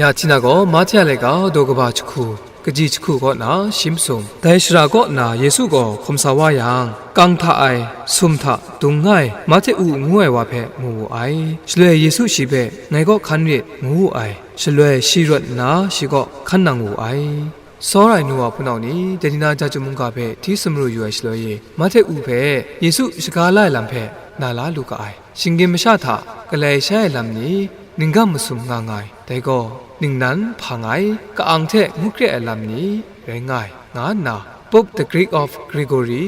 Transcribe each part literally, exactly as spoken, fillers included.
Ya Htina gaw Mahte a laika daw kaba jahku, kaji jahku kaw na shi masum, dai shara kaw na Yesu gaw hkum sa wa yang, kang hta ai, sum hta dung nga ai Mahte U ngu ai wa hpe mu wu ai. Shaloi Yesu shi hpe, "Ngai kaw hkan rit," ngu wu ai. Shaloi shi rawt nna shi kaw hkan nang wu ai. Tsawra ai nu wa hpunau ni, dai ni na jaju mungga hpe hti sumru yu ai shaloi e, Mahte U hpe Yesu shaga la ai lam hpe na la lu ga ai. Shinggyim masha hta galai shai ai lam ni, ninggam masum nga nga ai. Dai gaw, ningnan hpang ai, ka-ang hte ngut kre ai lam ni rai nga ai, nga nna, Pope the Greek of Gregory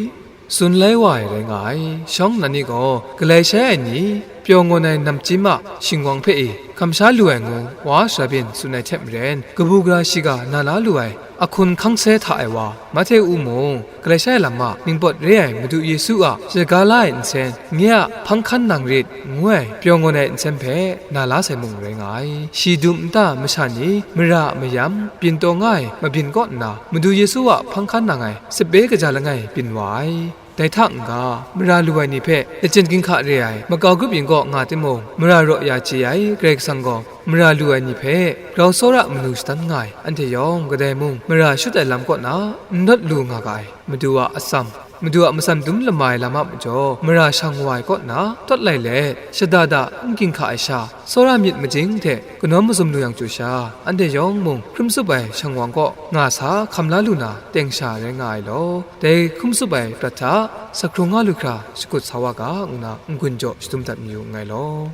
tsun lai wa ai rai nga ai. Shawng nnan ni gaw galai shai ai ni, pyaw ngawn ai namchyim a shingwang hpe i hkam sha lu ai ngu, wa Shabin tsun ai hte maren, kabu gara shiga na la lu ai, ahkun hkang sai hta ai wa, Mahte U mung, galai shai lam a ningpawt re ai Madu Yesu a shaga la ai nsen, nye a hpang hkan nang rit, ngu ai pyaw ngawn ai nsen hpe na la sai mung rai nga ai. Shi dum nta masha ni mara a mayam, byin taw nga ai mabyin kaw nna, Madu Yesu a hpang hkan nang ai sape kaja langai byin wa ai. Dai hta n-ga, mara lu ai ni hpe lachyum ginhka re ai makau grup yin kaw nga timung, mara raw ya chye ai Karai Kasang gaw, mara lu ai ni hpe grau tsawra manu shadan nga ai, anhte yawng kadai mung mara shut ai lam kaw na n rawt lu nga ga ai. Madu a atsam, Madu a matsan dum lama ai lam a majaw, mara shang wa ai kaw na tawt lai let, shada da n ginhka ai sha, tsawra myit majing hte kanawn mazum lu yang chyu sha, anhte yawng mung hkrum tsup ai shangwang kaw nga sa hkam la lu na teng sha rai nga ai law, dai hkrum tsup ai prat hta, sa hkrung nga lu hkra shakut sa wa ga, ngu na n-gun jaw shadum dat mayu nngai law.